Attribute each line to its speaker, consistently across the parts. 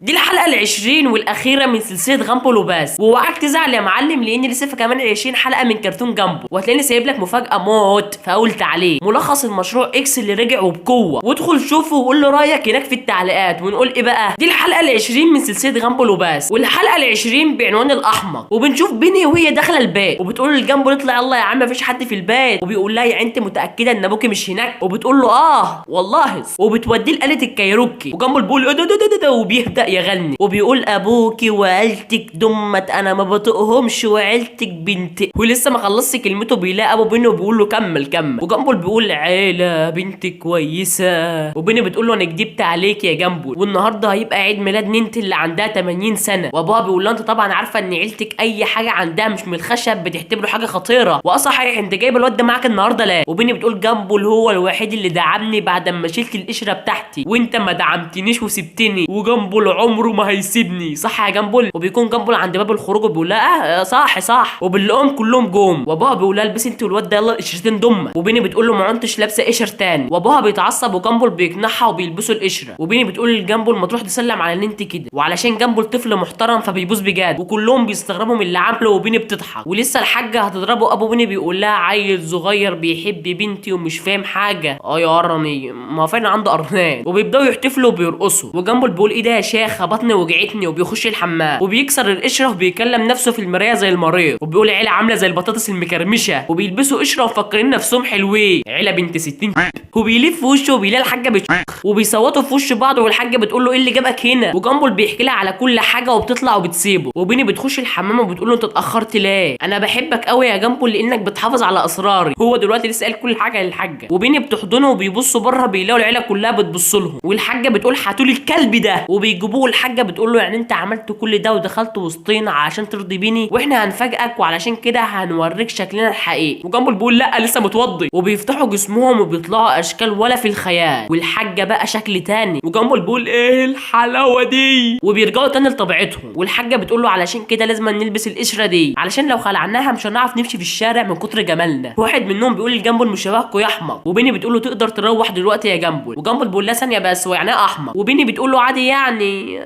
Speaker 1: دي الحلقة ال20 والأخيرة من سلسلة غامبول وبس. ووعاك تزعل يا معلم لأن لسه في كمان 20 حلقة من كرتون جامبو، وهتلاقيني سايب لك مفاجأة موت في أول تعليق، ملخص المشروع إكس اللي رجع وبقوة، وادخل شوفه وقول له رأيك هناك في التعليقات. ونقول إيه بقى؟ دي الحلقة ال20 من سلسلة غامبول وبس، والحلقة ال20 بعنوان الأحمق. وبنشوف بيني وهي داخلة البيت وبتقول لجامبول اطلع يلا يا عم مفيش حد في البيت، وبيقول لها يا انت متأكدة إن أبوكي مش هناك؟ وبتقول له آه والله، وبتوديه لآلة الكايروكي. وجامبول بيقول ايه ده ده ده ده، وبيبدأ يغني وبيقول ابوكي وعيلتك دمت انا ما بطقهمش وعيلتك بنت، ولسه ما خلصش كلمته بيلاقي ابو بيني وبيقول له كمل كمل. وجامبول بيقول عيله بنت كويسة، وبيني بتقول له انا كدبت عليك يا جامبول، والنهارده هيبقى عيد ميلاد ننت اللي عندها 80 سنة. وابوها بيقول لها انت طبعا عارفه ان عيلتك اي حاجة عندها مش من الخشب بتعتبره حاجة خطيرة، واه صحيح انت جايب الواد ده معاك النهارده ليه؟ وبيني بتقول جامبول هو الوحيد اللي دعمني بعد ما شلت القشرة بتاعتي، وانت ما دعمتنيش وسبتني، وجامبول عمره ما هيسيبني، صح يا جامبول؟ وبيكون جامبول عند باب الخروج وبيقول لها صح صح، وبنلاقيهم كلهم جم. وابوها بيقول لها البسي انت والواد ده يلا القشرتين دمه، وبيني بتقول له ما عنتش لابسه قشر تاني، وابوها بيتعصب وجامبول بيقنعها وبيلبسوا القشرة. وبيني بتقول لجامبول ما تروح تسلم على ننتي كده، وعلشان جامبول طفل محترم فبيبوس بجد، وكلهم بيستغربوا من اللي عامله، وبيني بتضحك. ولسه الحاجة هتضربه، ابو بيني بيقول لها عيل صغير بيحب بنتي ومش فاهم حاجة، اه يا قرني ما هو فعلا عنده قرنان. وبيبداوا يحتفلوا وبيرقصوا، وجامبول بيقول ايه ده يا شيخه بطني وجعتني، وبيخش الحمام وبيكسر القشرة وبيكلم نفسه في المراية زي المريض، وبيقول عيله عامله زي البطاطس المكرمشه، وبيلبسوا قشرة ومفكرين نفسهم حلوين، عيله بنت 60. وبيلف وشه وبيلاقي الحاجة وبيصوتوا في وش بعض، والحاجة بتقول له ايه اللي جابك هنا؟ وجامبول بيحكي لها على كل حاجة وبتطلع وبتسيبه. وبيني بتخش الحمام وبتقول له انت اتاخرت ليه؟ انا بحبك قوي يا جامبول لانك بتحافظ على اسراري. هو دلوقتي لسه قال كل حاجة للحاجة. وبيني بتحضنه وبيبصوا بره بيلاقوا العيلة كلها بتبص لهم، والحاجة بتقول هاتولي الكلب ده، وبيجيبوه. الحاجة بتقول له يعني انت عملت كل ده ودخلت وسطينا عشان ترضي بيني، واحنا هنفاجئك وعلشان كده هنوريك شكلنا الحقيقي. وجامبول بيقول لا لسه متوضي، وبيفتحوا جسمهم وبيطلعوا اشكال ولا في الخيال، والحاجة بقى شكل تاني. وجامبول بيقول ايه الحلاوة دي، وبيرجعوا تاني لطبيعتهم. والحاجة بتقول له علشان كده لازم نلبس القشرة دي، علشان لو خلعناها مش هنعرف نمشي في الشارع من كتر جمالنا. واحد منهم بيقول لجامبول مش شبهكوا يا احمق، وبيني بتقول له تقدر تروح دلوقتي يا جامبول. وجامبول بيقول لها ثانية بس هو يعني ايه احمق؟ وبيني بتقول له عادي يعني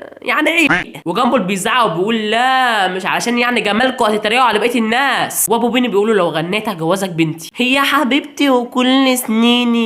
Speaker 1: ايه؟ وجامبول بيزعق وبيقول لا مش علشان يعني جمالكوا هتتريقوا على بقية الناس. وابو بيني بيقول له لو غنيت هجوزك بنتي، هي حبيبتي وكل سنيني.